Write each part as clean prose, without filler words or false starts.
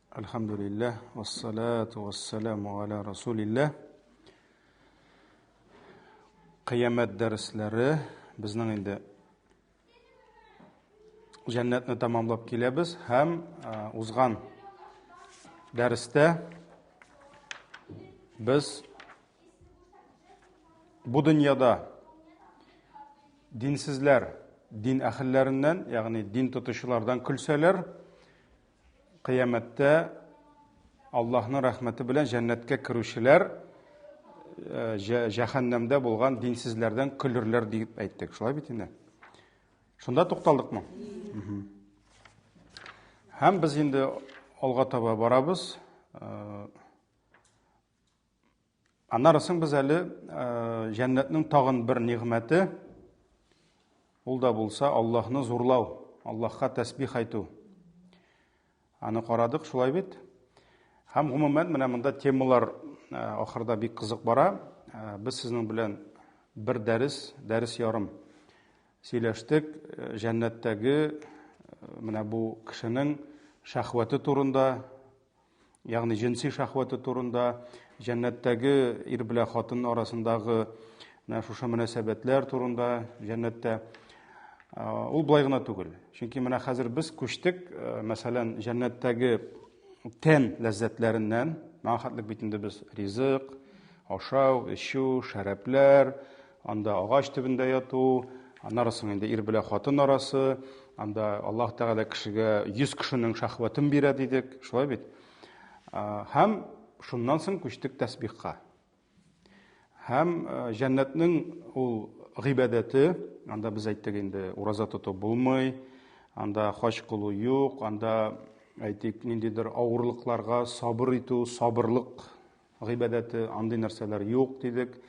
Әлхәмдүлилләһ, вассалату вассаламу аля расулилләһ. Кыямәт дәресләре безнең инде җәннәтне тәмамлап киләбез һәм узган дәрестә без бу дөньяда динсезләр дин әһелләреннән, ягъни дин тотучылардан көлсәләр, Кыямәттә Аллаһның рәхмәте белән җәннәткә керүчеләр э, җәһәннәмдә булган динсезләрдән көлерләр дип әйттек. Шулай бит инде? Шунда тукталдыкмы? Һәм без инде алга таба барабыз. Э, Аннары соң без әле җәннәтнең тагын бер нигъмәте, ул да булса Аллаһны зурлау, Аллаһка тәсбих әйтү. Аны карадык, шулай бит. Һәм гомумән менә монда темалар ахырда бик кызык бара. Без сезнең белән бер дәрес, дәрес ярым сөйләштек. Җәннәттәге менә бу кешенең шәһвәте турында, ягъни җенси шәһвәте турында, җәннәттәге ир белән хатын арасындагы менә шушы мөнәсәбәтләр турында җәннәттә ул болай гына түгел. Чөнки менә хәзер без күчтек, мәсәлән, җәннәттәге тән ләззәтләреннән, моңа хәтлек бит инде без ризык, ашау, эчү, шәрәпләр, Анда агач төбендә яту, аннары соң инде ир белән хатын арасы, анда Аллаһ Тәгалә кешегә 100 кешенең шәһвәтен бирә дидек, шулай бит? Һәм шуннан соң күчтек тәсбихка. Һәм җәннәтнең ул гыйбадәте, анда без әйттек инде, ураза тоту булмый, анда хаҗ кылу юк, анда әйтик, ниндидер авырлыкларга сабыр итү, сабырлык гыйбадәте, андый нәрсәләр юк дидек.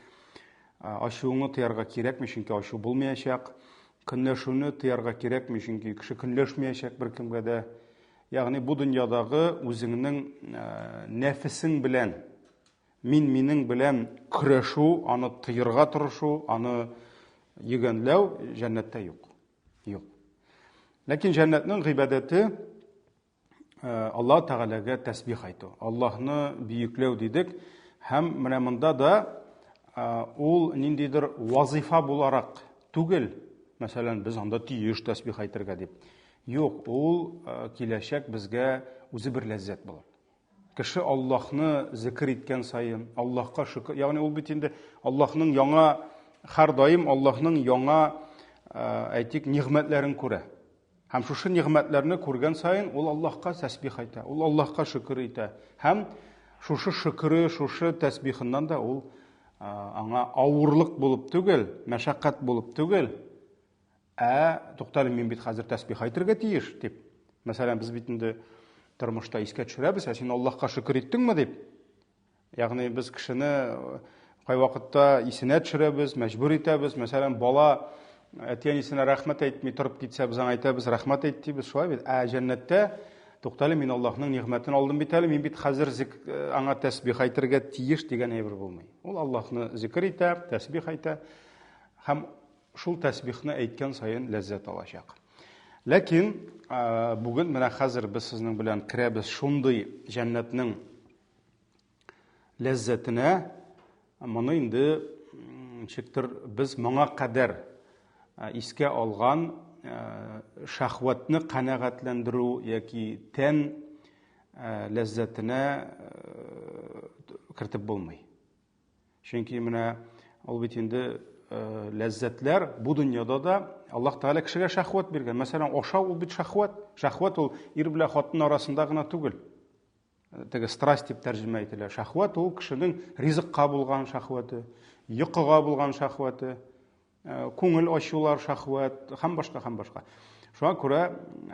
Ачуыңны тыярга кирәкми, чөнки ачу булмаячак. Көнләшүне тыярга кирәкми, чөнки кеше көнләшмәячәк беркемгә дә. Ягъни бу дөньядагы үзеңнең нәфесең белән, мин минең белән көрәшү, аны тыерга тырышу, аны йөгәнләү җәннәттә юк. Юк. Ләкин җәннәтнең гыйбадәте Аллаһ Тәгаләгә тәсбих әйтү, Аллаһны бөекләү дидек. Һәм менә монда да ул ниндидер вазифа буларак түгел, мәсәлән, без анда тиеш тәсбих әйтергә дип. Юк, ул киләчәк безгә үзе бер ләззәт булып. Кеше Аллаһны зикр иткән саен, Аллаһка шөкер, ягъни ул бит инде Аллаһның яңа һәрдаим Аллаһның яңа, әйтик, нигъмәтләрен күрә. Һәм шушы нигъмәтләрне күргән саен ул Аллаһка тәсбих әйтә, ул Аллаһка шөкер итә. Һәм шушы шөкере, шушы тәсбихыннан да ул аңа авырлык булып түгел, мәшәкать булып түгел, ә туктале, мин бит хәзер тәсбих әйтергә тиеш дип. Мәсәлән, без бит инде тормышта искә төшерәбез, ә син Аллаһка шөкер иттеңме дип. Ягъни без кешене э, кайвакытта исенә төшерәбез, мәҗбүр итәбез. Мәсәлән, бала әти-әнисенә рәхмәт әйтми торып китсә, без аңа әйтәбез, рәхмәт әйт дибез, шулай бит. Ә җәннәттә туктале, мин Аллаһның нигъмәтен алдым бит әле, мин бит хәзер э, аңа тәсбих әйтергә тиеш дигән әйбер булмый. Ул Аллаһны зикр итә, тәсбих әйтә һәм шул тәсбихны әйткән саен ләззәт алачак. Ләкин э, бүген менә хәзер без сезнең белән керәбез шундый җәннәтнең ләззәтенә моны инде ничектер без моңа кадәр искә алган шәхвәтне канәгатьләндерү яки тән ләззәтенә кертеп булмый. Чөнки менә ул бит инде ләззәтләр бу дөньяда да Аллаһ Тәгалә кешегә шәхвәт биргән. Мәсәлән, ашау ул бит шәхвәт. Шәхвәт ул ир белән хатын арасында гына түгел. Теге страсть дип тәрҗемә ителә. Шәхвәт ул кешенең ризыкка булган шәхвәте, йокыга булган шәхвәте, э, күңел ачулар шәхвәт һәм башка һәм башка. Шуңа күрә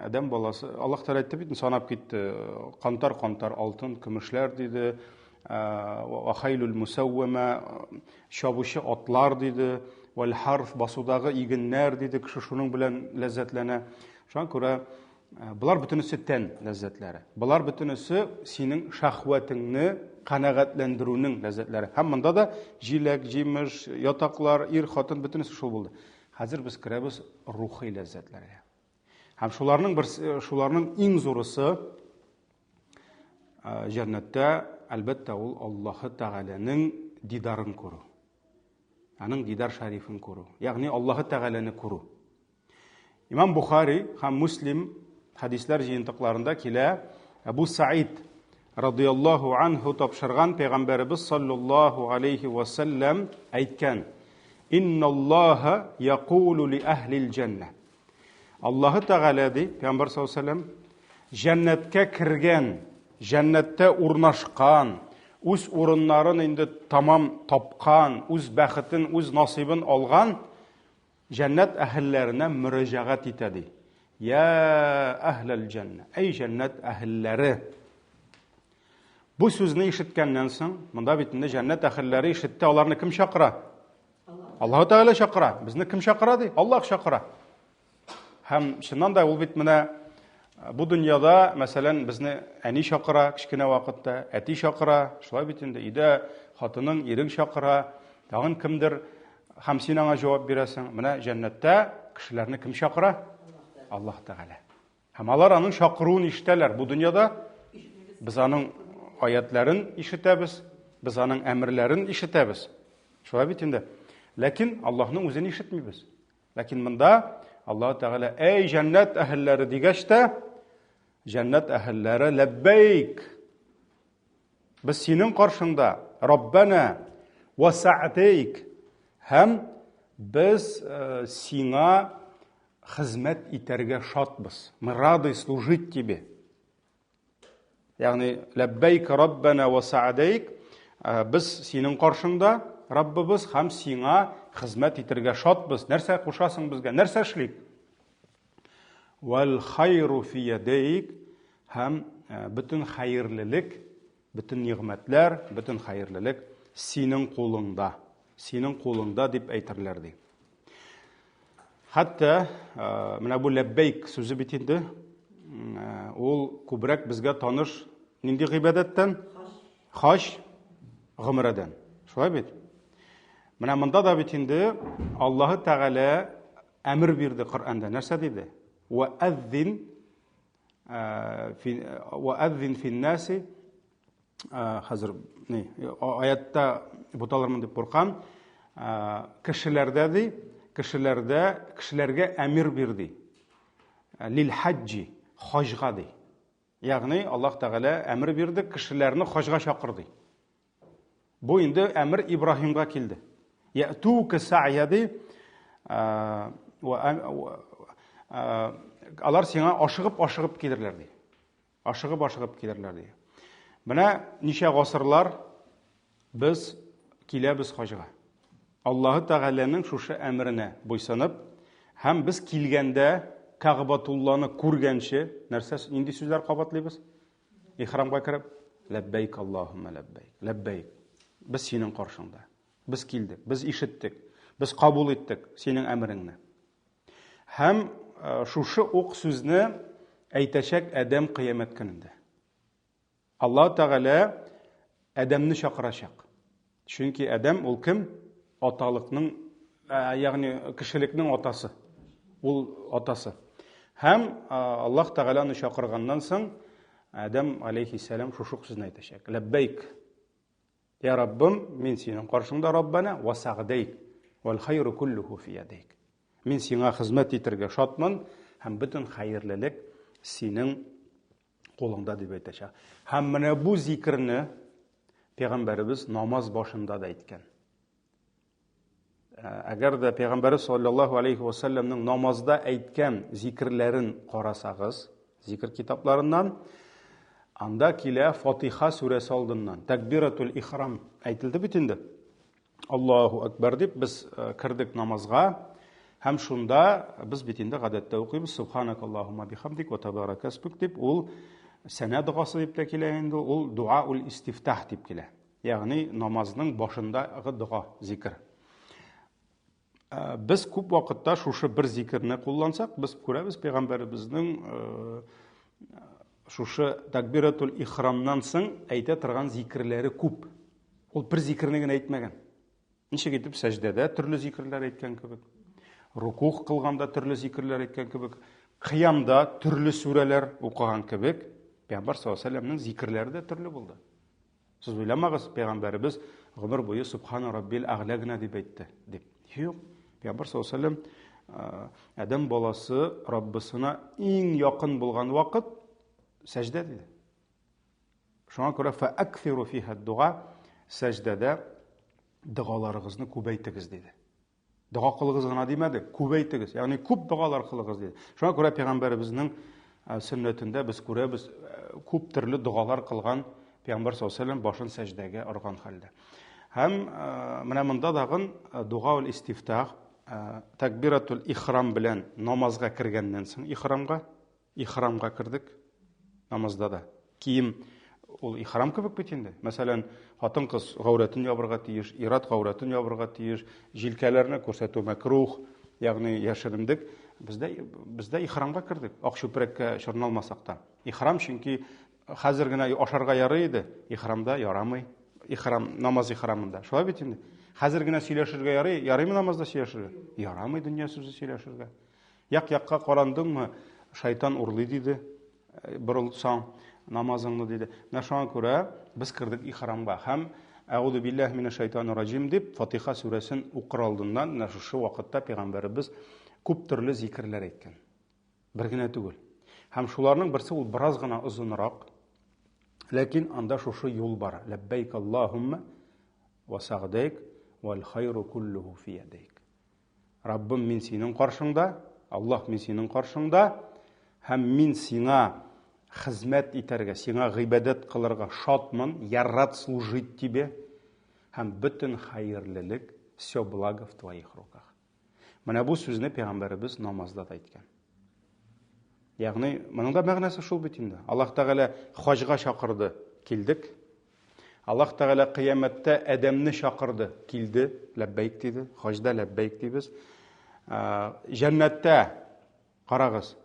адәм баласы Аллаһ Тәгалә әйтте бит, санап китте, кантар-кантар алтын, көмешләр диде, вахайлул мусаввама чабучы атлар диде, вәл харф басудагы игеннәр диде, кеше шуның белән ләззәтләнә. Шуңа күрә Э, болар бөтенесе тән ләззәтләре. Болар бөтенесе синең шәһвәтеңне канәгатьләндерүнең ләззәтләре. Һәм монда да җиләк, җимеш, ятаклар, ир, хатын бөтенесе шул булды. Хәзер без керәбез рухи ләззәтләргә. Һәм шуларның бер шуларның иң зурысы Җәннәттә, әлбәттә, ул Аллаһы Тәгаләнең дидарын күрү. Аның дидар шәрифен күрү. Ягъни Аллаһы Тәгаләне күрү. Имам Бухари һәм Муслим хәдисләр җыентыкларында килә Әбу Саид радияллаһу анһу тапшырган пәйгамбәребез саллаллаһу алейхи ва саллям әйткән: "Инналлаһа якулу ли әһлил җәннә". Аллаһы Тәгалә ди, пәйгамбәр саллаллаһу алейхи ва саллям, җәннәткә кергән, җәннәттә урнашкан, үз урыннарын инде тамам тапкан, үз бәхетен, үз насыйбын алган Җәннәт әһелләренә мөрәҗәгать итә ди. Я әһләл җәннә, әй җәннәт әһелләре. Бу сүзне ишеткәннән соң, монда бит инде җәннәт әһелләре ишетте, аларны кем чакыра? Аллаһ Тәгалә чакыра. Безне кем чакыра ди? Аллаһ чакыра. Һәм чыннан да ул бит менә бу дөньяда, мәсәлән, безне әни чакыра кечкенә вакытта, әти чакыра, шулай бит инде, өйдә хатының, ирең чакыра, тагын кемдер, һәм син аңа җавап бирәсең. Менә җәннәттә кешеләрне кем чакыра? Аллаһ Тәгалә. Һәм алар аның чакыруын ишетәләр. Бу дөньяда без аның аятларын ишетәбез, без аның әмерләрен ишетәбез. Шулай бит инде. Ләкин Аллаһның үзен ишетмибез. Ләкин монда Аллаһ Тәгалә әй җәннәт әһелләре дигәч тә, җәннәт әһелләре ләббәйк. Без синең каршыңда, Раббана ва са'дейк һәм без э, сиңа хезмәт итәргә шатбыз. Мы рады служить тебе. Ягъни ләббәйк раббана ва саадайк, э, без синең каршыңда, Раббыбыз, һәм сиңа хезмәт итәргә шатбыз. Нәрсә кушасың безгә? Нәрсә эшлик? Вал хайру фи ядайк һәм э, бөтен хәерлелек, бөтен нигъмәтләр, бөтен хәерлелек синең кулыңда. Синең кулыңда дип әйтерләр ди. Хәтта э, менә бу ләббәйк сүзе бит инде э, ул күбрәк безгә таныш нинди гыйбадәттән? Хаҗ, гомрәдән. Шулай бит? Менә монда да бит инде Аллаһы Тәгалә әмер бирде Коръәндә. Нәрсә диде? Ва әззин э, ва әззин финнаси хәзер ни аятта буталырмын дип куркам кешеләрдә ди кешеләрдә кешеләргә әмир бир ди лил хаҗҗи хаҗга ди ягъни Аллаһ Тәгалә әмер бирде кешеләрне хаҗга чакыр ди бу инде әмер Ибраһимга килде ятука сa'я ди алар сиңа ашыгып ашыгып килерләр ди Ашыгып-ашыгып килерләр, ди. Менә ничә гасырлар без киләбез хаҗга. Аллаһы Тәгаләнең шушы әмеренә буйсынып, һәм без килгәндә Кәгъбатулланы күргәнче, нәрсә, нинди сүзләр кабатлыйбыз? Ихрамга кереп, ләббәйк Аллаһумма ләббәйк, ләббәйк. Без синең каршыңда. Без килдек, без ишеттек, без кабул иттек синең әмереңне. Һәм э, шушы ук сүзне әйтәчәк Адәм кыямәт көнендә. Аллаһ Тәгалә Адәмне чакырачак. Чөнки Адәм ул кем? Аталыкның, э, ягъни кешелекнең атасы. Ул атасы. Һәм э, Аллаһ Тәгалә аны чакырганнан соң Адәм алейхиссәлам шушы ук сүзне әйтәчәк. Ләббәйк. Я Раббым, мин синең каршыңда Раббана ва сагдайк, вал хайру куллуху фи ядайк. Мин сиңа хезмәт итәргә шатмын һәм бөтен хәерлелек синең кулыңда дип әйтәчәк. Һәм менә бу зикерне пәйгамбәребез намаз башында да әйткән. Әгәр дә Пәйгамбәрбез саллаллаһу алейхи ва саллямның намазда әйткән зикерләрен карасагыз, зикер китапларыннан, анда килә Фатиха сүрәсе алдыннан тәкбиратул ихрам әйтелде бит инде. Аллаһу акбар дип без э, кердек намазга һәм шунда без бит инде гадәттә укыйбыз Субханакаллаһумма бихамдик ва табаракасмик дип, ул сәнә догасы дип тә килә инде, ул дуа ул истифтах дип килә. Ягъни намазның башындагы дога, зикер. Э, без күп вакытта шушы бер зикерне куллансак, без күрәбез пәйгамбәребезнең э, шушы такбиратул ихрамнан соң әйтә торган зикерләре күп. Ул бер зикерне генә әйтмәгән. Ничек итеп сәҗдәдә төрле зикерләр әйткән кебек, рукух кылганда төрле зикерләр әйткән кебек, кыямда төрле сүрәләр укыган кебек. Пәйгамбәр саллаллаһу алейһи вәсәлләмнең зикерләре дә төрле булды. Сез уйламагыз, пәйгамбәребез гомер буе Субхана раббил әгълә генә дип әйтте, дип. Юк. Пәйгамбәр саллаллаһу алейһи вәсәлләм адәм баласы Раббысына иң якын булган вакыт сәҗдә диде. Шуңа күрә фәакфиру фиһа дуа сәҗдәдә догаларыгызны күбәйтегез диде. Дога кылыгыз гына димәде, күбәйтегез. Ягъни күп догалар кылыгыз диде. Шуңа күрә пәйгамбәребезнең сөннәтендә без күрәбез күп төрле догалар кылган пәйгамбәр саллаллаһу алейһи башын сәҗдәгә орган хәлдә. Һәм менә монда дагын дуга ул истифтах, такбиратул ихрам белән намазга кергәннән соң ихрамга Ихрамга кердек. Намазда да. Кием ул ихрам кебек бит инде. Мәсәлән, хатын-кыз гаурәтен ябырга тиеш, ират гаурәтен ябырга тиеш, җилкәләрне күрсәтү мәкрух, ягъни яшерендек. Бездә бездә ихрамга кердек. Ак чүпрәккә чорналмасак та. Ихрам чөнки хәзер генә ашарга ярый иде, ихрамда ярамый. Ихрам, намаз ихрамында. Шулай бит инде. Хәзер генә сөйләшергә ярый, ярыймы намазда сөйләшергә? Ярамый дөнья сүзе сөйләшергә. Як-якка карандыңмы, шайтан урлый диде, э, борылсаң намазыңны диде. Менә шуңа күрә без кердек ихрамга һәм Әгуду биллаһи минәш шайтанир раҗим дип Фатиха сүрәсен укыр алдыннан менә шушы вакытта пәйгамбәребез күп төрле зикерләр әйткән. Бер генә түгел. Һәм шуларның берсе ул бераз гына озынрак, ләкин анда шушы юл бар. Ләббәйк Аллаһумма ва сагдайк вал хайру куллуху фи ядайк. Раббым, мин синең каршыңда, Аллаһ, мин синең каршыңда, һәм мин сиңа хезмәт итәргә, сиңа гыйбадәт кылырга шатмын, я рад служить тебе, һәм бөтен хәерлелек, все благо в твоих руках. Менә бу сүзне пәйгамбәребез намазда да әйткән. Ягъни, моның да мәгънәсе шул бит инде. Аллаһ Тәгалә хаҗга чакырды, килдек. Аллаһ Тәгалә кыямәттә Адәмне чакырды, килде, ләббәйк диде. Хаҗда ләббәйк дибез. Җәннәттә карагыз.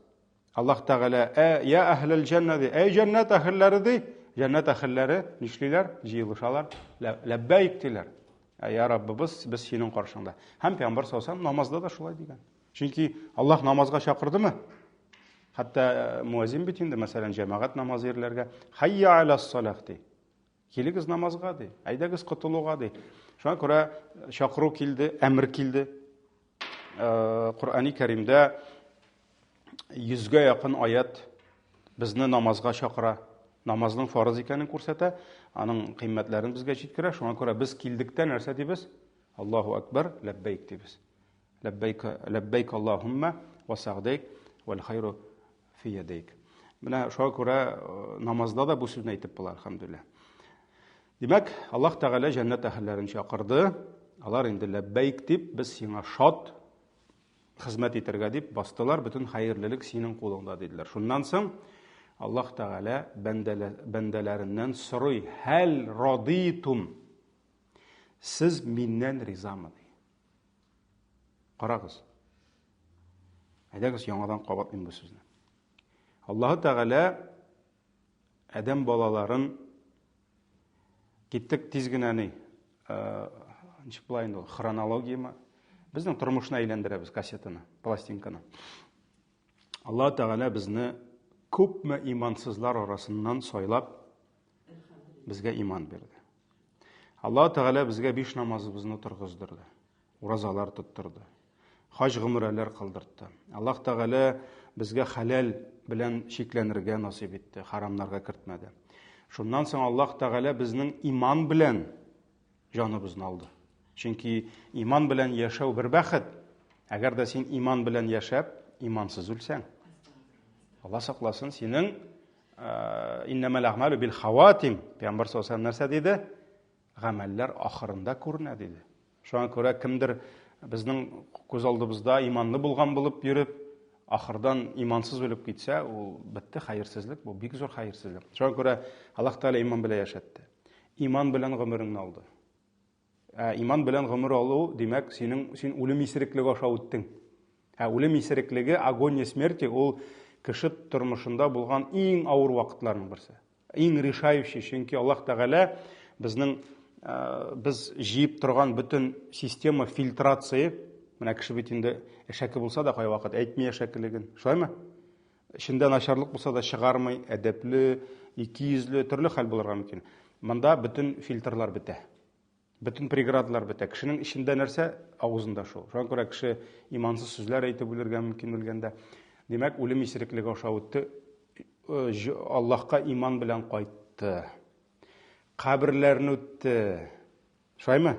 Аллаһ Тәгалә, ә я әһлел җәннә ди. Әй җәннәт әһелләре ди. Җәннәт әһелләре нишлиләр? Җыелышалар, ләббәйк диләр. Ә я Раббыбыз, без синең каршыңда. Һәм пәйгамбәр саллаллаһу намазда да шулай дигән. Чөнки Аллаһ намазга чакырдымы? Хәтта э, муазин бит инде, мәсәлән, җәмәгать намазы ирләргә хайя аля салах ди. Килегез намазга ди, әйдәгез котылуга ди. Шуңа күрә э, чакыру килде, әмер килде. Э, Коръәни Кәримдә йөзгә якын аят безне намазга чакыра. Намазның фарыз икәнен күрсәтә, аның кыйммәтләрен безгә җиткерә. Шуңа күрә без килдек тә нәрсә дибез? Аллаһу акбар, ләббәйк дибез. Ләббәйк, ләббәйк Аллаһумма ва сагдайк вәл хайру фи ядайк. Менә шуңа күрә э, намазда да бу сүзне әйтеп була, әлхәмдүлилләһ. Димәк, Аллаһ Тәгалә җәннәт әһелләрен чакырды. Алар инде ләббәйк дип, без сиңа шат хезмәт итәргә дип бастылар, бөтен хәерлелек синең кулыңда диделәр. Шуннан соң Аллаһ Тәгалә бәндәләреннән сорый: "Хәл радитум?" Сез миннән ризамы? ди. Карагыз. Әйдәгез яңадан кабатлыйм бу сүзне. Аллаһы Тәгалә адәм балаларын киттек тиз генә ни, э, ничек була инде ул, хронологияме? Безнең тормышны әйләндерәбез кассетаны, пластинканы. Аллаһ Тәгалә безне күпме имансызлар арасыннан сайлап безгә иман бирде. Аллаһ Тәгалә безгә биш намазыбызны торгыздырды. Уразалар тоттырды. Хаҗ гомрәләр кылдыртты. Аллаһ Тәгалә безгә хәләл белән чикләнергә насыйп итте, харамнарга кертмәде. Шуннан соң Аллаһ Тәгалә безнең иман белән җаныбызны алды. Чөнки иман белән яшәү бер бәхет. Әгәр дә син иман белән яшәп, имансыз үлсәң, Алла сакласын, синең э, иннәмәл әгъмалу бил хаватим. Пәйгамбәр саллаллаһу алейһи нәрсә диде? Гамәлләр ахырында күренә диде. Шуңа күрә кемдер безнең күз алдыбызда иманлы булган булып йөреп, ахырдан имансыз үлеп китсә, ул бетте хәерсезлек, бу бик зур хәерсезлек. Шуңа күрә Аллаһ Тәгалә иман белән яшәтте. Иман белән гомереңне алды. Ә иман белән гомер алу, димәк, синең син үлем исереклеге аша үттең. Ә үлем исереклеге, агония смерти, ул кеше тормышында булган иң авыр вакытларның берсе. Иң решающий, чөнки Аллаһ Тәгалә безнең э, без җыеп торган бөтен система фильтрации, менә кеше бит инде әшәке булса да кайвакыт әйтми әшәкелеген. Шулаймы? Эчендә начарлык булса да чыгармый, әдәпле, икейөзле, төрле хәл булырга мөмкин. Монда бөтен фильтрлар бетә. Бөтен преградалар бетә. Кешенең эчендә нәрсә, авызында шул. Шуңа күрә кеше имансыз сүзләр әйтеп үлергә мөмкин үлгәндә. Димәк, үлем исереклеге аша үтте. Э, Аллаһка иман белән кайтты. Каберләрне үтте. Шулаймы?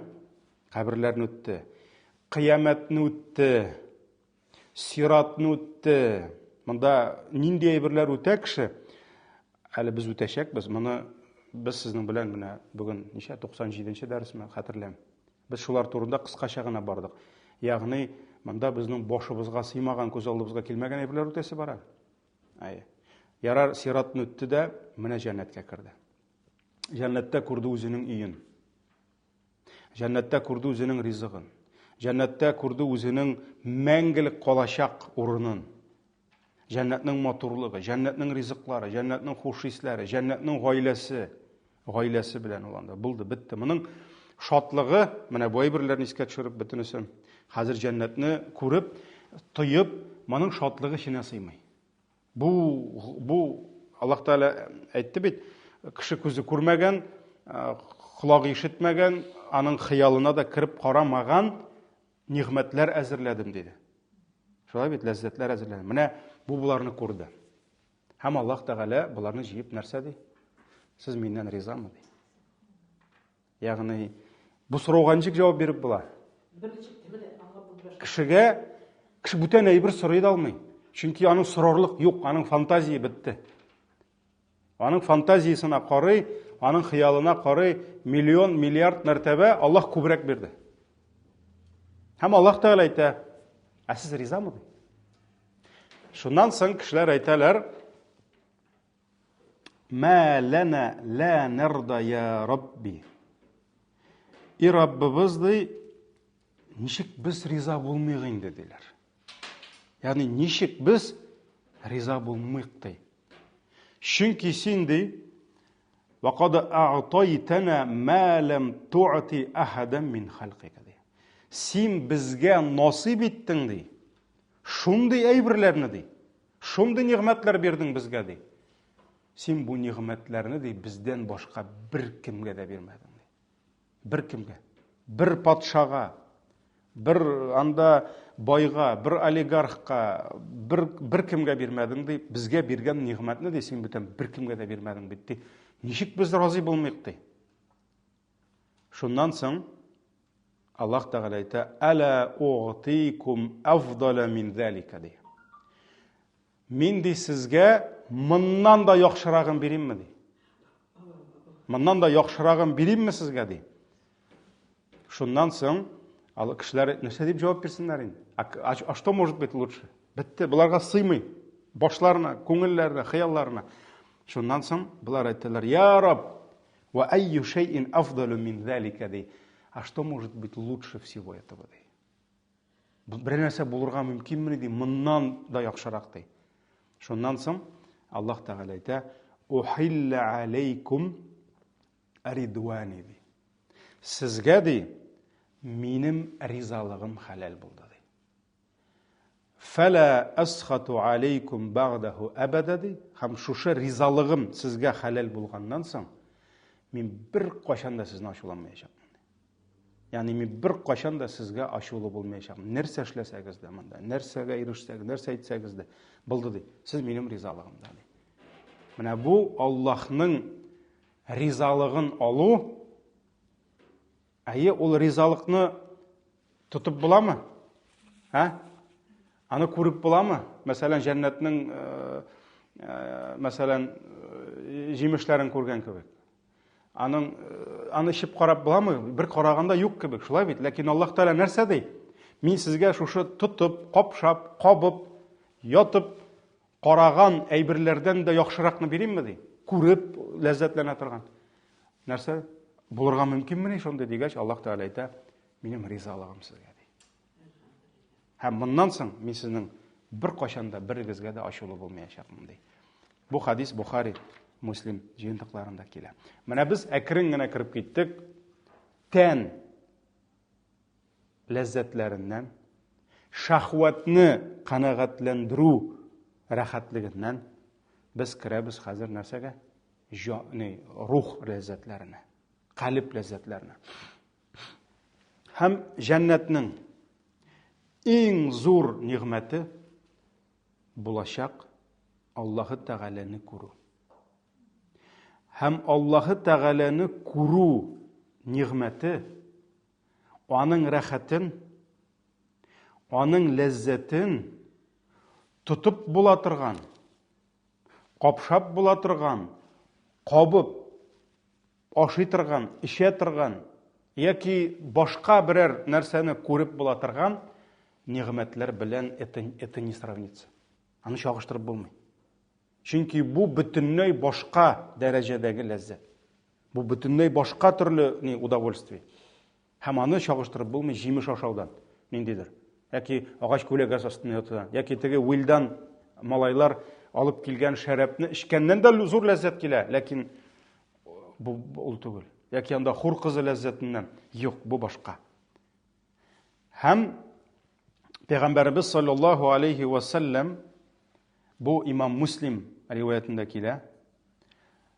Каберләрне үтте. Кыямәтне үтте. Сиратны үтте. Монда нинди әйберләр үтә кеше? Әле без үтәчәкбез. Моны без сезнең белән менә бүген ничә 97нче дәресме хәтерләм. Без шулар турында кыскача гына бардык. Ягъни монда безнең башыбызга сыймаган, күз алдыбызга килмәгән әйберләр үтәсе бар әле. Әйе. Ярар, сиратны үтте дә, менә җәннәткә керде. Җәннәттә күрде үзенең өен. Җәннәттә күрде үзенең ризыгын. Җәннәттә күрде үзенең мәңгелек калачак урынын. Җәннәтнең матурлыгы, җәннәтнең ризыклары, җәннәтнең хуш исләре, җәннәтнең гаиләсе, гаиләсе белән ул анда булды, бетте. Моның шатлыгы, менә бу әйберләрне искә төшереп бөтенесен. Хәзер җәннәтне күреп, тоеп, моның шатлыгы эченә сыймый. Бу, бу Аллаһ Тәгалә әйтте бит, кеше күзе күрмәгән, колагы ишетмәгән, аның хыялына да кереп карамаган нигъмәтләр әзерләдем диде. Шулай бит, ләззәтләр әзерләдем. Менә бу боларны күрде. Һәм Аллаһ Тәгалә боларны җыеп нәрсә ди? Сез миннән ризамы ди. Ягъни бу сорауга ничек җавап биреп була? Кешегә кеше бүтән әйбер сорый да алмый. Чөнки аның сорарлык юк, аның фантазия бетте. Аның фантазиясенә карый, аның хыялына карый миллион, миллиард мәртәбә Аллаһ күбрәк бирде. Һәм Аллаһ Тәгалә әйтә, ә сез ризамы? Шуннан соң кешеләр әйтәләр, Мә ләнә лә нәрда я Рабби. И Раббыбыз ди, ничек без риза булмыйк инде диләр. Ягъни ничек без риза булмыйк ди. Чөнки син ди, Вақад а'тайтана ма лам ту'ти ахадан мин халкика ди. Син безгә насыйп иттең ди. Шундый әйберләрне ди. Шундый нигъмәтләр бирдең безгә, ди. Син бу нигъмәтләрне, ди, бездән башка бер кемгә дә бирмәдең, ди. Бер кемгә. Бер патшага, бер анда байга, бер олигархка, бер, бер кемгә бирмәдең, ди. Безгә биргән нигъмәтне, ди, син бүтән бер кемгә дә бирмәдең бит, ди. Ничек без разый булмыйк, ди. Шуннан соң Аллаһ Тәгалә әйтә, "Әла угтикум афдала мин залика" ди. Мин ди сезгә моннан да яхшырагын биримме ди. Моннан да яхшырагын биримме сезгә ди. Шуннан соң ал кешеләр нәрсә дип җавап бирсеннәр инде? А, а, а что может быть лучше? Бетте, боларга сыймый. Башларына, күңелләренә, хыялларына. Шуннан соң болар әйтәләр, "Я Рабб, Ва айю шәйин афдалу мин залика ди. А что может быть лучше всего этого ди? Бер нәрсә булырга мөмкинмени ди, моннан да яхшырак ди. Шуннан соң Аллаһ Тәгалә әйтә, Ухилля алейкум ридвани ди. Сезгә ди, минем ризалыгым хәләл булды ди. Фәлә әсхату алейкум бәгъдәһу әбәдә ди, һәм шушы ризалыгым сезгә хәләл булганнан соң, мин бер кайчан да сезне ачуланмаячакмын. Ягъни мин бер кайчан да сезгә ачулы булмаячакмын. Нәрсә эшләсәгез дә монда, нәрсәгә ирешсәгез, нәрсә әйтсәгез дә, булды ди. Сез минем ризалыгымда ди. Менә бу Аллаһның ризалыгын алу, әйе, ул ризалыкны Тотып буламы? Ә? Аны күреп буламы? Мәсәлән, җәннәтнең э, э, мәсәлән, э, җимешләрен күргән кебек. Аның аны эчеп карап буламы? Бер караганда юк кебек, шулай бит? Ләкин Аллаһ Тәгалә нәрсә ди? Мин сезгә шушы тотып, капшап, кабып, ятып караган әйберләрдән дә яхшыракны биримме ди? Күреп ләззәтләнә торган. Нәрсә? Булырга мөмкинмени шундый дигәч, Аллаһ Тәгалә әйтә, минем ризалыгым сезгә ди. Һәм моннан соң мин сезнең бер кайчан да берегезгә дә ачулы булмаячакмын ди. Бу хадис Бухари, Муслим җыентыкларында килә. Менә без әкрен генә кереп киттек. Тән ләззәтләреннән, шәһвәтне канәгатьләндерү рәхәтлегеннән без керәбез хәзер нәрсәгә? Җа, ни, рух ләззәтләренә, калеб ләззәтләренә. Һәм җәннәтнең иң зур нигъмәте булачак Аллаһы Тәгаләне күрү. Һәм Аллаһы Тәгаләне күрү нигъмәте аның рәхәтен, аның ләззәтен тотып була торган, капшап була торган, кабып ашый торган, эчә торган яки башка берәр нәрсәне күреп була торган нигъмәтләр белән это не сравнится. Аны чагыштырып булмый. Чөнки бу бөтенләй башка дәрәҗәдәге ләззәт. Бу бөтенләй башка төрле ни удовольствие. Һәм аны чагыштырып булмый җимеш ашаудан, ниндидер. Яки агач күләгәсе астында ятудан, яки теге Уилдан малайлар алып килгән шәрабны эчкәннән дә зур ләззәт килә, ләкин бу ул түгел. Яки анда хур кызы ләззәтеннән. Юк, бу башка. Һәм Пәйгамбәребез саллаллаһу алейхи ва саллям бу имам Муслим риваятендә килә.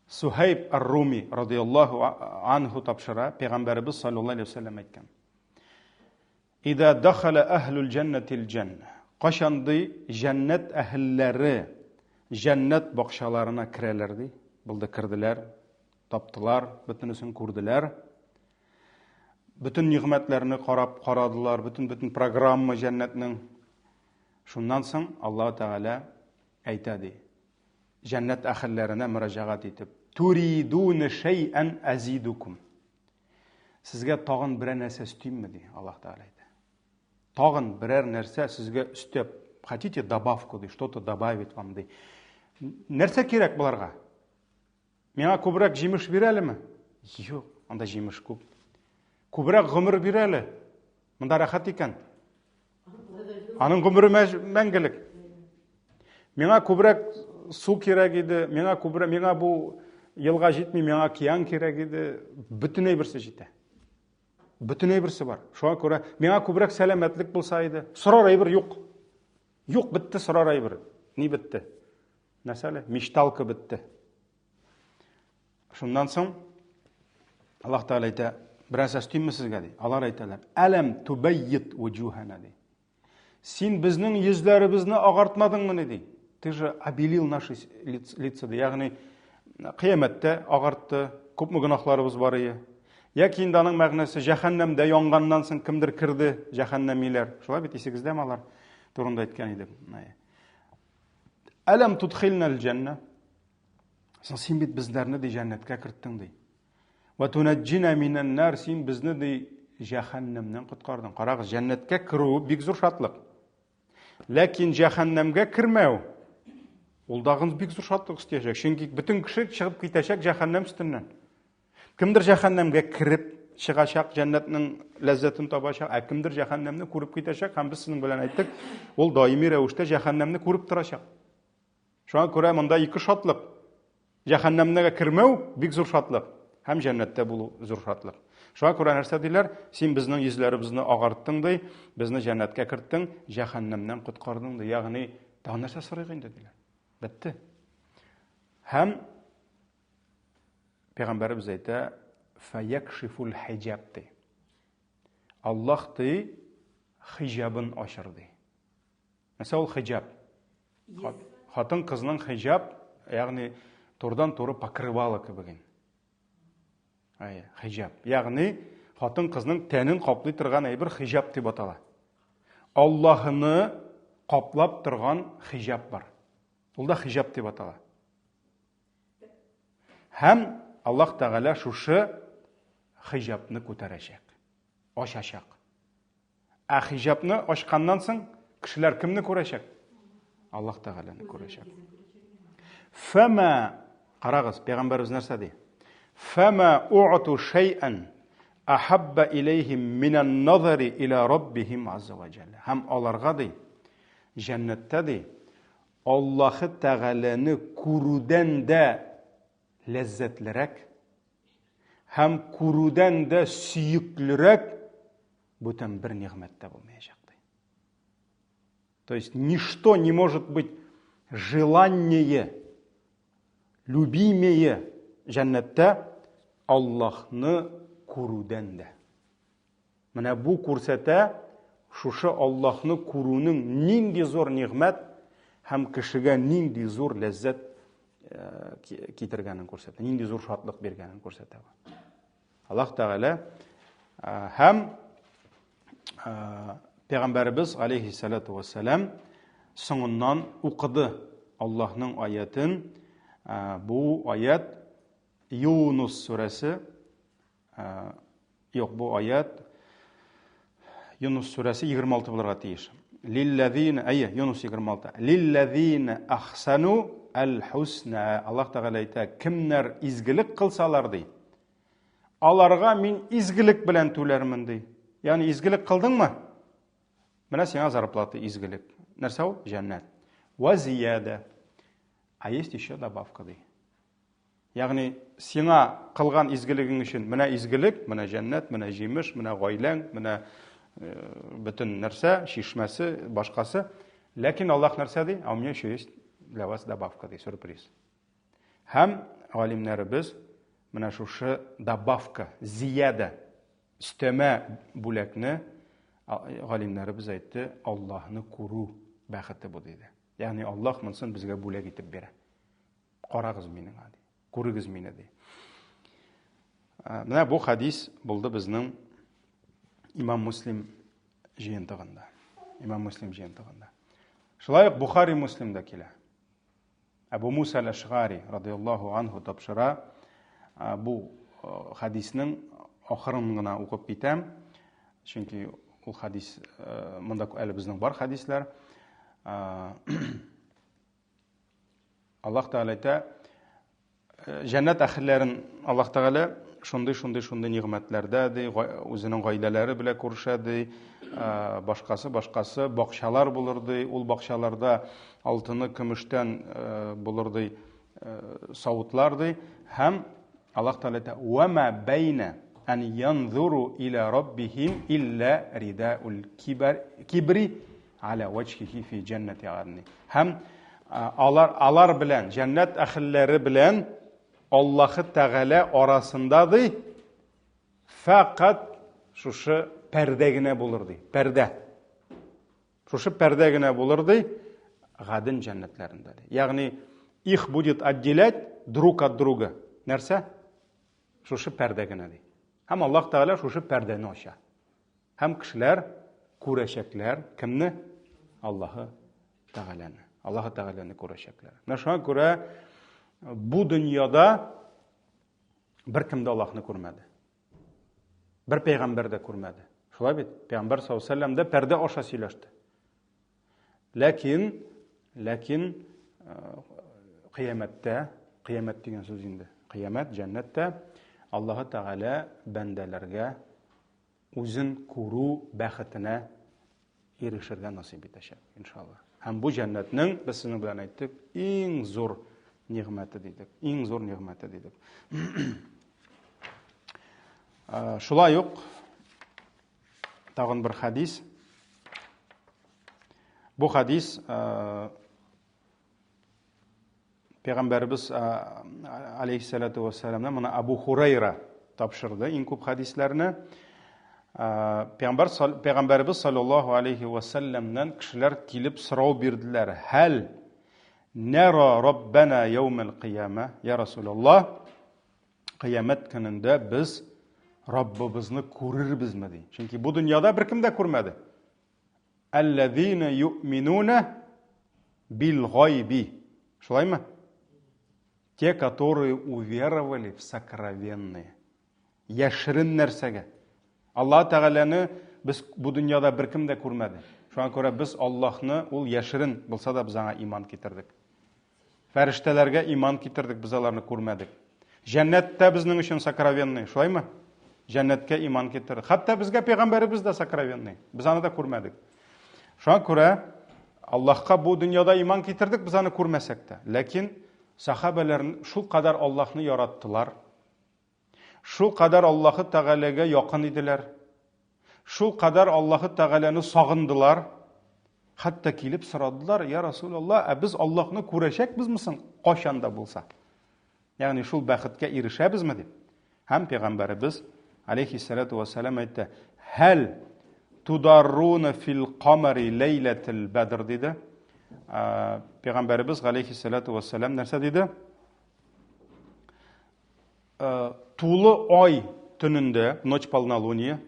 Сухайб ар-Руми радияллаһу анху тапшыра, Пәйгамбәребез саллаллаһу алейхи ва саллям әйткән. Ида дахала әһлул җәннәтил җәннә. Кашан ди җәннәт әһелләре җәннәт бакчаларына керәләр ди. Булды керделәр, таптылар, бөтенесен күрделәр. Бөтен нигъмәтләрне карап карадылар, бөтен-бөтен программа җәннәтнең. Шуннан соң Аллаһ Тәгалә әйтә ди. Җәннәт әһелләренә мөрәҗәгать итеп, Туридуна шәйән азидукум. Сезгә тагын берәр нәрсә өстимме ди Аллаһ Тәгалә әйтә. Тагын берәр нәрсә сезгә өстәп, хотите добавку ди, что-то добавить вам ди. Нәрсә кирәк боларга? Миңа күбрәк җимеш бир әлеме? Юк, анда җимеш күп. Күбрәк гомер бир әле. Монда рәхәт икән. Аның гомере мәңгелек. Миңа күбрәк су кирәк иде, миңа күбрәк, миңа бу елга җитми, миңа океан кирәк иде. Бөтен әйберсе җитә. Бөтен әйберсе бар. Шуңа күрә миңа күбрәк сәламәтлек булса иде. Сорар әйбер юк. Юк, бетте сорар әйбер. Ни бетте? Нәрсә әле? Мечталка бетте. Шуннан соң Аллаһ Тәгалә әйтә, берәр нәрсә өстимме сезгә ди. Алар әйтәләр, "Әләм тубаййит вуҗухана" ди. Син безнең йөзләребезне агартмадыңмыни ди. Ты же обелил наши лица ди. Ягъни кыямәттә агартты, күпме гөнаһларыбыз бар ие. Яки инде аның мәгънәсе җәһәннәмдә янганнан соң кемдер керде, җәһәннәмиләр. Шулай бит исегездәме алар турында әйткән идем. Әләм тудхилнәл җәннә. Соң син бит безләрне ди җәннәткә керттең ди. Ва тунаджина минән нар, син безне ди җәһәннәмнән коткардың. Карагыз, җәннәткә керү бик зур шатлык. Ләкин җәһәннәмгә кермәү ул дагын бик зур шатлык өстәячәк. Чөнки бөтен кеше чыгып китәчәк җәһәннәм өстеннән. Кемдер җәһәннәмгә кереп чыгачак, җәннәтнең ләззәтен табачак, ә кемдер җәһәннәмне күреп китәчәк һәм без сезнең белән әйттек, ул даими рәвештә җәһәннәмне күреп торачак. Шуңа күрә монда ике шатлык. Җәһәннәмнәгә кермәү бик зур шатлык һәм җәннәттә булу зур шатлык. Шуңа күрә нәрсә диләр? Син безнең йөзләребезне агарттың ди, безне җәннәткә керттең, җәһәннәмнән коткардың ди. Ягъни, тагын нәрсә сорыйк инде диләр. Бетте. Һәм Пәйгамбәребез әйтә, фәякшифул хиҗаб ди. Аллаһ ди, хиҗабын ачыр ди. Нәрсә ул хиҗаб? Хатын кызның хиҗаб, ягъни турыдан-туры покрывало кебек. Әйе, хиҗаб. Ягъни хатын кызның тәнен каплый торган әйбер хиҗаб дип атала. Аллаһны каплап торган хиҗаб бар. Ул да хиҗаб дип атала. Һәм Аллаһ Тәгалә шушы хиҗабны күтәрәчәк, ачачак. Ә хиҗабны ачканнан соң кешеләр кемне күрәчәк? Аллаһ Тәгаләне күрәчәк. Фәмә, карагыз, пәйгамбәребез нәрсә ди? Фәмә у'ту шәйән ахабба иләйһим минән назари иля раббихим азза ва җәллә. Һәм аларга ди, җәннәттә ди, Аллаһы Тәгаләне күрүдән дә ләззәтлерәк һәм күрүдән дә сөеклерәк бүтән бер нигъмәт тә булмаячак ди. То есть ничто не может быть Желание, любимее җәннәттә Аллаһны күрүдән дә. Менә бу күрсәтә шушы Аллаһны күрүнең нинди зур нигъмәт һәм кешегә нинди зур ләззәт э, китергәнен күрсәтә, нинди зур шатлык биргәнен күрсәтә. Аллаһ Тәгалә э, һәм э, Пәйгамбәребез алейхиссалату вассалам соңыннан укыды Аллаһның аятын. Бу аят Юнус сүрәсе Юк, бу аят Юнус сүрәсе 26 булырга тиеш. Лилләзина, әйе, Юнус 26. Лилләзина ахсану әл-хусна. Аллаһ Тәгалә әйтә, кемнәр изгелек кылсалар ди, аларга мин изгелек белән түләрмен ди. Ягъни изгелек кылдыңмы? Менә сиңа зарплата изгелек. Нәрсә ул? Җәннәт. Ва зияда. А есть еще добавка ди. Ягъни сиңа кылган изгелегең өчен менә изгелек, менә җәннәт, менә җимеш, менә гаиләң, менә э, бөтен нәрсә, чишмәсе, башкасы. Ләкин Аллаһ нәрсә ди? А у меня еще есть для вас добавка ди, сюрприз. Һәм галимнәребез менә шушы добавка, зияда, өстәмә бүләкне галимнәребез әйтте, Аллаһны күрү бәхете бу диде. Ягъни Аллаһ монысын безгә бүләк итеп бирә. Карагыз минеңа, ди. Күрегез мине, ди. Менә бу хадис булды безнең Имам Муслим җыентыгында. Имам Муслим җыентыгында. Шулай ук Бухари Муслимда килә. Әбу Муса әл-Ашгари радияллаһу анһу тапшыра. Бу хадиснең ахырын гына укып китәм. Чөнки ул хадис монда әле безнең бар хадисләр. Аллаһ Тәгалә әйтә, э, җәннәт әһелләрен Аллаһ Тәгалә шундый шундый шундый нигъмәтләрдә ди, үзенең гаиләләре белән күрешә ди, э, башкасы башкасы бакчалар булыр ди, ул бакчаларда алтыны көмештән э, булыр ди, савытлар ди һәм Аллаһ Тәгалә әйтә, "Ва ма бәйнә ан янзуру иля раббихим илля ридаул кибри аля ваҗһихи фи җәннәти адни. Һәм алар алар белән җәннәт әһелләре белән Аллаһы Тәгалә арасында ди фәкать шушы пәрдә генә булыр ди. Пәрдә. Шушы пәрдә генә булыр ди Гаден җәннәтләрендә ди. Ягъни их будет отделять друг от друга. Нәрсә? Шушы пәрдә генә ди. Һәм Аллаһ Тәгалә шушы пәрдәне ача. Һәм кешеләр күрәчәкләр кемне? Аллаһы Тәгаләне. Аллаһы Тәгаләне күрәчәкләр. Менә шуңа күрә бу дөньяда беркем дә Аллаһны күрмәде. Бер пәйгамбәр дә күрмәде. Шулай бит? Пәйгамбәр саллаллаһу алейһи вәсәлләм дә пәрдә аша сөйләште. Ләкин, ләкин кыямәттә, кыямәт дигән сүз инде. Кыямәт җәннәттә Аллаһы Тәгалә бәндәләргә үзен күрү бәхетенә ирешергә насыйп итәчәк, иншалла. Һәм бу җәннәтнең, без сезнең белән әйттек, иң зур нигъмәте дидек. Иң зур нигъмәте дидек. Шулай ук тагын бер хадис. Бу хадис Пәйгамбәребез алейхиссалату вассаламнан моны Абу Хурайра тапшырды иң күп хадисләрне. Пәйгамбәр Пәйгамбәребез саллаллаһу алейхи вассаламнан кешеләр килеп сорау бирделәр. Хәл нара раббана яумал кыяма, я Расулаллаһ, кыямәт көнендә без Раббыбызны күрербезме ди. Чөнки бу дөньяда беркем дә күрмәде. Әлләзина юъминуна бил гайби. Шулаймы? Те, которые уверовали в сокровенное. Яшерен нәрсәгә. Аллаһ Тәгаләне без бу дөньяда беркем дә күрмәде. Шуңа күрә без Аллаһны ул яшерен булса да без аңа иман китердек. Фәрештәләргә иман китердек, без аларны күрмәдек. Җәннәт тә безнең өчен сокровенный, шулаймы? Җәннәткә иман китердек. Хәтта безгә пәйгамбәребез дә сокровенный. Без аны да күрмәдек. Шуңа күрә Аллаһка бу дөньяда иман китердек, без аны күрмәсәк тә. Ләкин сахабәләр шул кадәр Аллаһны яраттылар. Шул кадәр Аллаһы Тәгаләгә якын иделәр. Шул кадәр Аллаһы Тәгаләне сагындылар. Хәтта килеп сорадылар, я Расулалла, ә без Аллаһны күрәчәкбезме соң кайчан да булса? Ягъни шул бәхеткә ирешәбезме дип. Һәм пәйгамбәребез алейхиссалату вассалам әйтте: "Хәл тударруна фил камари ләйләтел бәдр" диде. Пәйгамбәребез алейхиссалату вассалам нәрсә диде? Тулы ай төнендә, ночь полнолуния,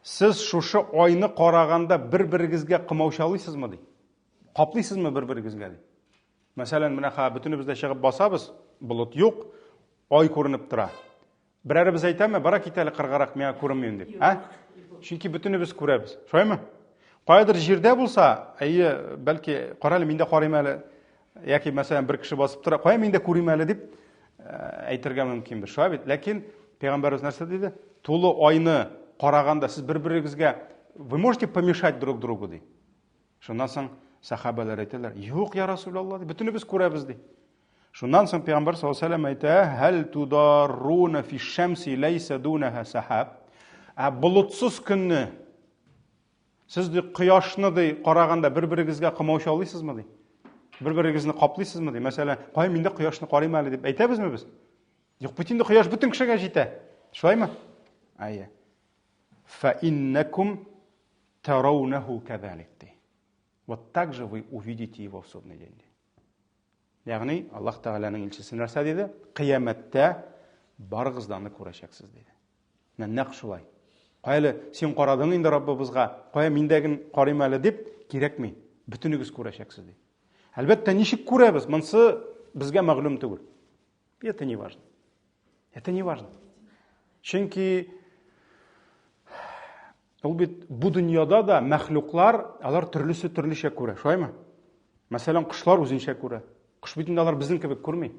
сез шушы айны караганда бер-берегезгә комаучалыйсызмы ди? Каплыйсызмы бер-берегезгә ди? Мәсәлән, менә хә бөтенебез дә чыгып басабыз, болыт юк, ай күренеп тора. Берәребез әйтәме, бара кит әле кыргарак, миңа күренмим дип. Ә? Чөнки бөтенебез күрәбез. Шулаймы? Каядыр җирдә булса, әйе, бәлки, кара әле, мин дә карыйм әле. Яки, мәсәлән, бер кеше басып тора, кая мин дә күрим әле дип әйтергә мөмкинбез. Шулай бит? Ләкин пәйгамбәребез нәрсә диде? Тулы айны караганда сез бер-берегезгә вы можете помешать друг другу ди. Шуннан соң сахабәләр әйтәләр, юк, я Расулалла, ди, бөтенебез күрәбез ди. Шуннан соң пәйгамбәр саллаллаһу алейһи ва әйтә, "Һәл тударруна фи шамси ләйсә дунаһа сахаб?" Ә болытсыз көнне сез ди кояшны ди караганда бер-берегезгә комаучалыйсызмы ди? Бер-берегезне каплыйсызмы ди? Мәсәлән, кая мин дә кояшны карыйм әле дип әйтәбезме без? Юк, бит инде кояш бөтен кешегә җитә. Шулаймы? Әйе. Фа иннакум тараунаху кадалик ди. Вот так же вы увидите его в судный день. Ягъни Аллаһ Тәгаләнең илчесе нәрсә диде? Кыямәттә барыгыз да аны күрәчәксез диде. Менә нәкъ шулай. Кая әле син карадың инде Раббыбызга, кая мин дә карыйм әле дип кирәкми. Бөтенегез күрәчәксез ди. Әлбәттә, ничек күрәбез? Монсы безгә мәгълүм түгел. Это не важно. Это не важно. Чөнки ул бит бу дөньяда да мәхлуклар, алар төрлесе төрлечә күрә, шулаймы? Мәсәлән, кошлар үзенчә күрә. Кош бит инде алар безнең кебек күрми.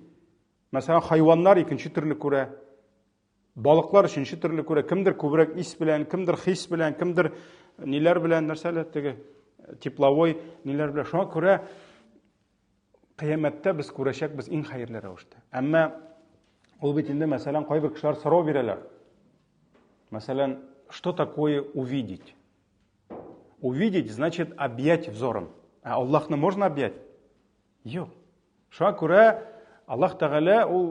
Мәсәлән, хайваннар икенче төрле күрә. Балыклар өченче төрле күрә. Кемдер күбрәк ис белән, кемдер хис белән, кемдер ниләр белән, нәрсәләр теге тепловой ниләр белән. Шуңа күрә кыямәттә без күрәчәкбез иң хәерле рәвештә. Әмма ул бит инде, мәсәлән, кайбер кешеләр сорау бирәләр. Мәсәлән, что такое увидеть? Увидеть значит объять взором. Ә Аллаһны можно объять? Юк. Шуңа күрә Аллаһ Тәгалә ул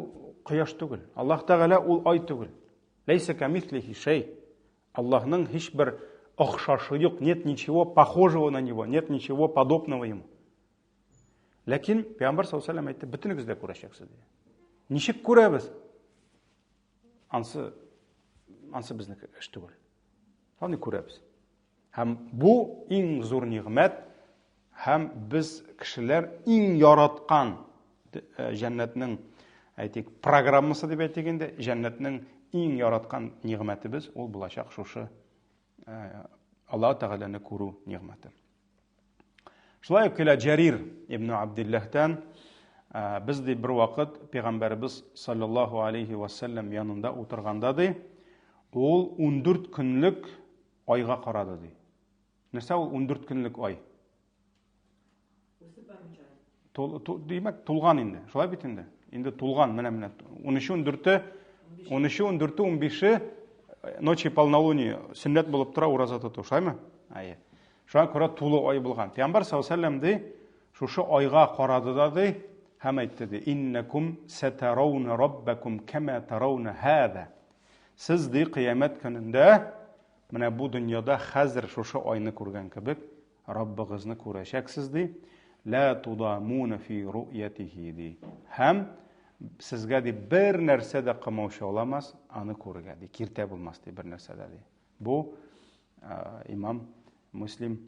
кояш түгел. Аллаһ Тәгалә ул ай түгел. Ләйсә камислихи шәй. Аллаһның һичбер охшашы юк, нет ничего похожего на него, нет ничего подобного ему. Ләкин Пәйгамбәр саллаллаху алейһи әйтте, бөтенегез дә күрәчәксез диде. Ничек күрәбез? Ансы ансы безнеке эш түгел. Аны күрәбез. Һәм бу иң зур нигъмәт һәм без кешеләр иң яраткан э, җәннәтнең әйтик программасы дип әйтик инде, җәннәтнең иң яраткан нигъмәтебез ул булачак шушы э, Аллаһ Тәгаләне күрү нигъмәте. Шулай ук килә Җәрир ибн Абдилләһтән, э, без ди бер вакыт пәйгамбәребез саллаллаһу алейхи ва саллям янында утырганда ди, ул 14 көнлек айга карады ди. Нәрсә ул 14 көнлек ай? Тул, тул, димәк, тулган инде. Шулай бит инде. Инде тулган, менә менә. 13-е, 14-е, 13-е, 14-е, 15-е ночи полнолуния сөннәт булып тора ураза тоту. Шулаймы? Әйе. Шуңа күрә тулы ай булган. Пәйгамбәр саллаллаху алейһи ди, шушы айга карады да ди, һәм әйтте ди, иннакум сатарауна раббакум кама тарауна хаза. Сез ди кыямәт көнендә менә бу дөньяда хәзер шушы айны күргән кебек Раббыгызны күрәчәксез ди. Ла тудамуна фи ру'ятихи ди. Һәм сезгә ди бер нәрсә дә комаучаламас аны күрергә ди. Киртә булмас ди бер нәрсә дә ди. Бу имам Муслим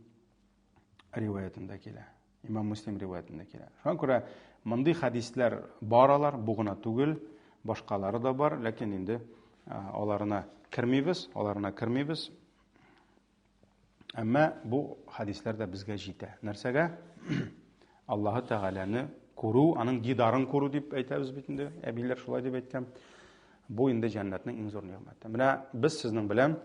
риваятында килә. Имам Муслим риваятында килә. Шуңа күрә мондый хәдисләр бар алар, бу гына түгел, башкалары да бар, ләкин инде аларына кермибез, аларына кермибез. Әмма бу хәдисләр дә безгә җитә. Нәрсәгә? Аллаһы Тәгаләне күрү, аның дидарын күрү дип әйтәбез бит инде, әбиләр шулай дип әйткән. Бу инде җәннәтнең иң зур нигъмәте. Менә без сезнең белән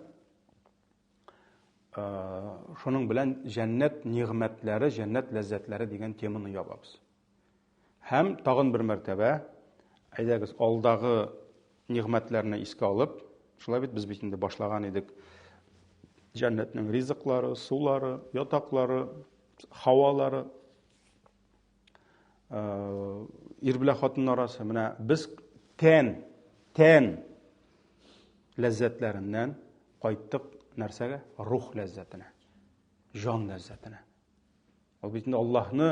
шуның белән җәннәт нигъмәтләре, җәннәт ләззәтләре дигән теманы ябабыз. Һәм тагын бер мәртәбә, әйдәгез, алдагы нигъмәтләрне искә алып, шулай бит без бит инде башлаган идек. Җәннәтнең ризыклары, сулары, ятаклары, Һавалары, ир белән хатын арасы. Менә без тән, тән ләззәтләреннән кайттык нәрсәгә? Рух ләззәтенә, җан ләззәтенә. Ул бит инде Аллаһны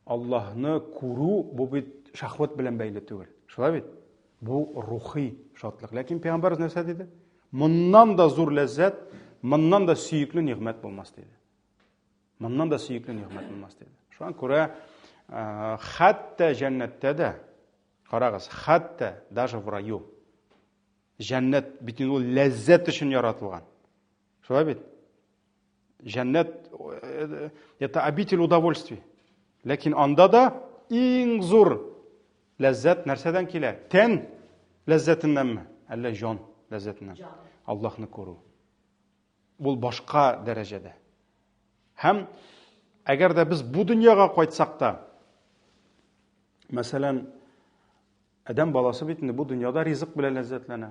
Аллаһны күрү бу бит шәһвәт белән бәйле түгел. Шулай бит? Бу рухи шатлык. Ләкин пәйгамбәрбез нәрсә диде? Моннан да зур ләззәт, моннан да сөекле нигъмәт булмас диде. Моннан да сөекле нигъмәт булмас диде. Шуңа күрә хәтта җәннәттә дә, карагыз, хәтта даже в раю җәннәт бит инде ул ләззәт өчен яратылган. Шулай бит? Җәннәт это обитель удовольствий. Ләкин анда да иң зур ләззәт нәрсәдән килә? Тән ләззәтеннәнме? Әллә җан ләззәтеннән? Аллаһны күрү. Ул башка дәрәҗәдә. Һәм әгәр дә без бу дөньяга кайтсак та, мәсәлән, адәм баласы бит инде бу дөньяда ризык белән ләззәтләнә.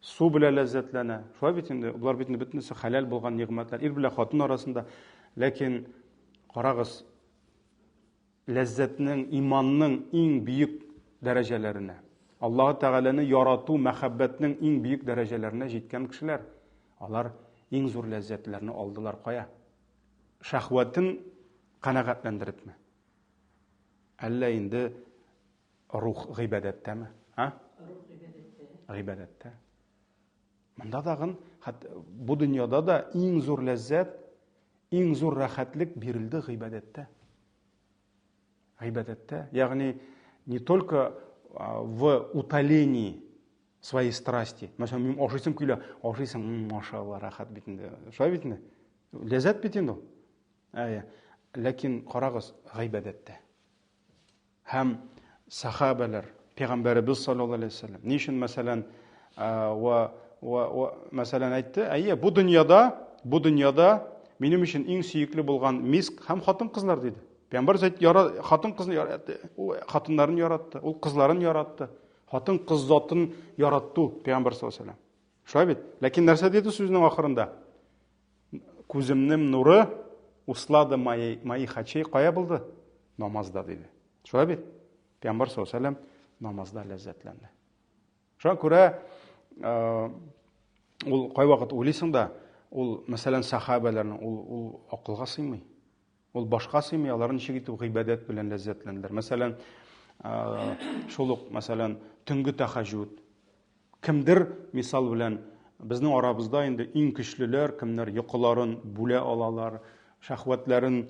Су белән ләззәтләнә. Шулай бит инде, болар бит инде бөтенесе хәләл булган нигъмәтләр. Ир белән хатын арасында. Ләкин карагыз, ләззәтнең, иманның иң бөек дәрәҗәләренә, Аллаһы Тәгаләне ярату, мәхәббәтнең иң бөек дәрәҗәләренә җиткән кешеләр, алар иң зур ләззәтләрне алдылар кая? Шәһвәтен канәгатьләндерепме? Әллә инде Рух гыйбадәттәме? А? Рух гыйбадәттә. Гыйбадәттә. Монда тагын бу дөньяда да иң зур ләззәт, иң зур рәхәтлек бирелде гыйбадәттә. Гыйбадәттә, ягъни не только в утолении своей страсти. Мәсәлән, мин ашыйсым килә, ашыйсың, машалла, рәхәт бит инде. Шулай бит инде. Ләззәт бит инде ул. Әйе. Ләкин карагыз, гыйбадәттә. Һәм сахабәләр, пәйгамбәребез саллаллаһу алейһи вәсәлләм, ни өчен, мәсәлән, ва ва ва мәсәлән әйтте, әйе, бу дөньяда, бу дөньяда минем өчен иң сөекле булган миск һәм хатын-кызлар диде. Пәйгамбәр әйтте, яра, хатын-кызны яратты, ул хатыннарын яратты, ул кызларын яратты. Хатын-кыз затын яратты ул пәйгамбәр саллаллаһу алейһи вәсәлләм. Шулай бит? Ләкин нәрсә диде сүзнең ахырында? Күземнең нуры услады моей, моих очей кая булды? Намазда диде. Шулай бит? Пәйгамбәр саллаллаһу алейһи намазда ләззәтләнде. Шуңа күрә ул кайвакыт уйлыйсың да, ул мәсәлән сахабәләрнең ул ул акылга сыймый. Ул башка сыймый, алар ничек итеп гыйбадәт белән ләззәтләнделәр. Мәсәлән, шул ук, мәсәлән, төнге тәхәҗүд. Кемдер, мисал белән, безнең арабызда инде иң көчлеләр, кемнәр йокыларын бүлә алалар, шәһвәтләрен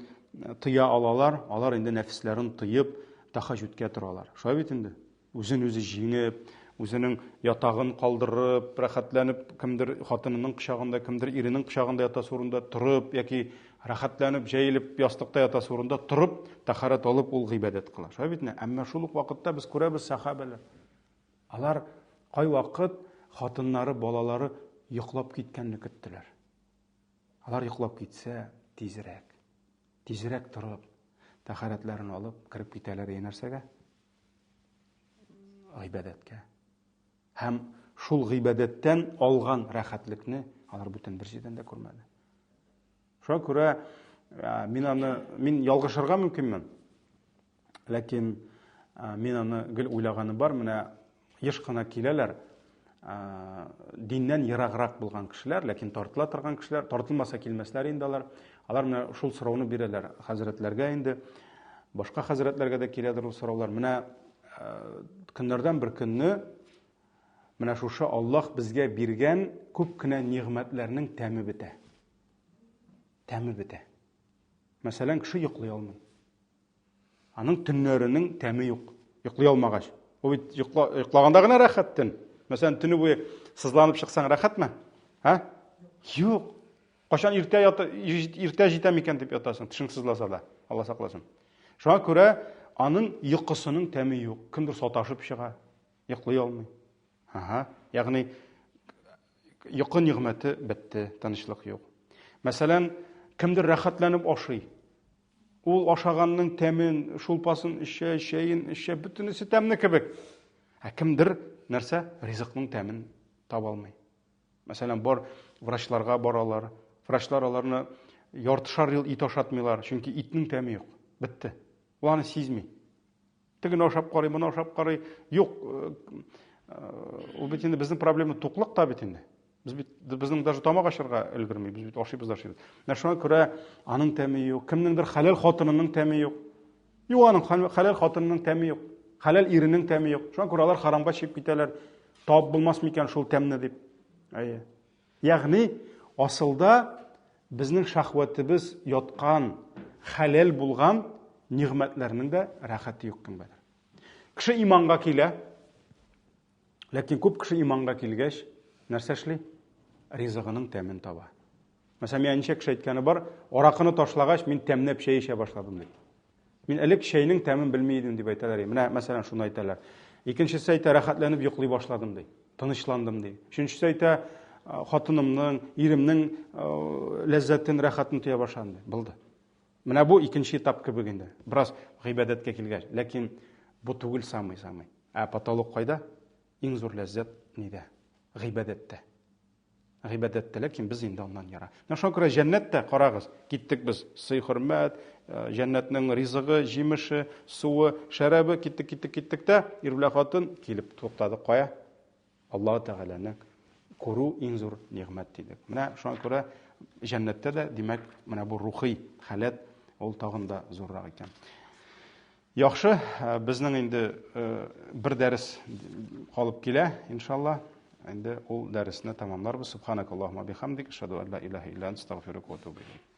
тыя алалар, алар инде нәфесләрен тыеп, тәхәҗүдкә торалар. Шулай бит инде? Үзен үзе җиңеп, үзенең ятагын калдырып, рәхәтләнеп, кемдер хатынының кочагында, кемдер иренең кочагында ятасы урында торып, яки рәхәтләнеп, җәелеп ястыкта ятасы урында торып, тәһарәт алып, ул гыйбадәт кыла. Шулай бит инде? Әмма шул ук вакытта без күрәбез сәхабәләр. Алар кайвакыт хатыннары, балалары йоклап киткәнне көттеләр. Алар йоклап китсә, тизрәк, тизрәк торып, тәһарәтләрен алып, кереп китәләр нәрсәгә? Гыйбадәткә. Һәм шул гыйбадәттән алган рәхәтлекне алар бүтән бер җирдән дә күрмәде. Шуңа күрә мин аны мин ялгышырга мөмкинмен. Ләкин мин аны гел уйлаганым бар, менә еш кына киләләр диннән ераграк булган кешеләр, ләкин тартыла торган кешеләр, тартылмаса килмәсләр инде алар. Алар менә шул сорауны бирәләр хәзрәтләргә инде. Башка хәзрәтләргә дә киләдер ул сораулар. Менә көннәрдән бер көнне менә шушы Аллаһ безгә биргән күп кенә нигъмәтләрнең тәме бетә. Тәме бетә. Мәсәлән, кеше йоклый алмый. Аның төннәренең тәме юк. Йоклый алмагач. Ул бит йокла, йоклаганда гына рәхәт төн. Мәсәлән, төне буе сызланып чыксаң рәхәтме? Һа? Юк. Кашан иртә ята, иртә җитәм икән дип ятасың, тешең сызласа да. Алла сакласын. Шуңа күрә аның йокысының тәме юк. Кемдер саташып чыга, йоклый алмый. Ага, ягъни йокы нигъмәте бетте, тынычлык юк. Мәсәлән, кемдер рәхәтләнеп ашый. Ул ашаганның тәмен, шулпасын эчә, чәен эчә, бөтенесе тәмле кебек. Ә кемдер нәрсә? Ризыкның тәмен таба алмый. Мәсәлән, бар врачларга баралар. Врачлар аларны яртышар ел ит ашатмыйлар, чөнки итнең тәме юк. Бетте. Ул аны сизми. Тегене ашап карый, моны ашап карый. Юк, э, э, ул бит инде безнең проблема туклык та бит инде. Без бит безнең даже тамак ачарга өлгерми, без бит ашыйбыз да ашыйбыз. Менә шуңа күрә аның тәме юк, кемнеңдер хәләл хатынының тәме юк. Юк, аның хәләл хатынының тәме юк. Хәләл иренең тәме юк. Шуңа күрә алар харамга чыгып китәләр. Табып булмас микән шул тәмне дип. Әйе. Ягъни асылда безнең шәһвәтебез яткан, хәләл булган нигъмәтләрнең дә рәхәте юк кемгәдер. Кеше иманга килә, ләкин күп кеше иманга килгәч, нәрсә эшли? Ризыгының тәмен таба. Мәсәлән, миңа ничә кеше әйткәне бар, аракыны ташлагач, мин тәмләп чәй эчә башладым дип. Мин элек чәйнең тәмен белми идем дип әйтәләр. Менә, мәсәлән, шуны әйтәләр. Икенчесе әйтә, рәхәтләнеп йоклый башладым ди. Тынычландым ди. Өченчесе әйтә, хатынымның, иремнең ләззәтен, рәхәтен тоя башладым ди. Булды. Менә бу икенче этап кебек инде. Бераз гыйбадәткә килгәч. Ләкин бу түгел самый-самый. Ә потолок кайда? Иң зур ләззәт нидә? Гыйбадәттә. Гыйбадәттә, ләкин без инде аннан яра. Менә шуңа күрә җәннәт тә, карагыз, киттек без сый-хөрмәт, э, җәннәтнең ризыгы, җимеше, суы, шәрабы, киттек, киттек, киттек тә, ир белән хатын килеп туктадык кая? Аллаһ Тәгаләне күрү иң зур нигъмәт дидек. Менә шуңа күрә җәннәттә дә, димәк, менә бу рухи халәт ул тагын да зуррак икән. Яхшы, э, безнең инде э, бер дәрес калып килә, иншалла. Инде ул дәресне тәмамларбыз. Субханакаллаһумма бихамдик, ашһаду ан ла илаһа илля анта, астагфирука ва атубу илейк.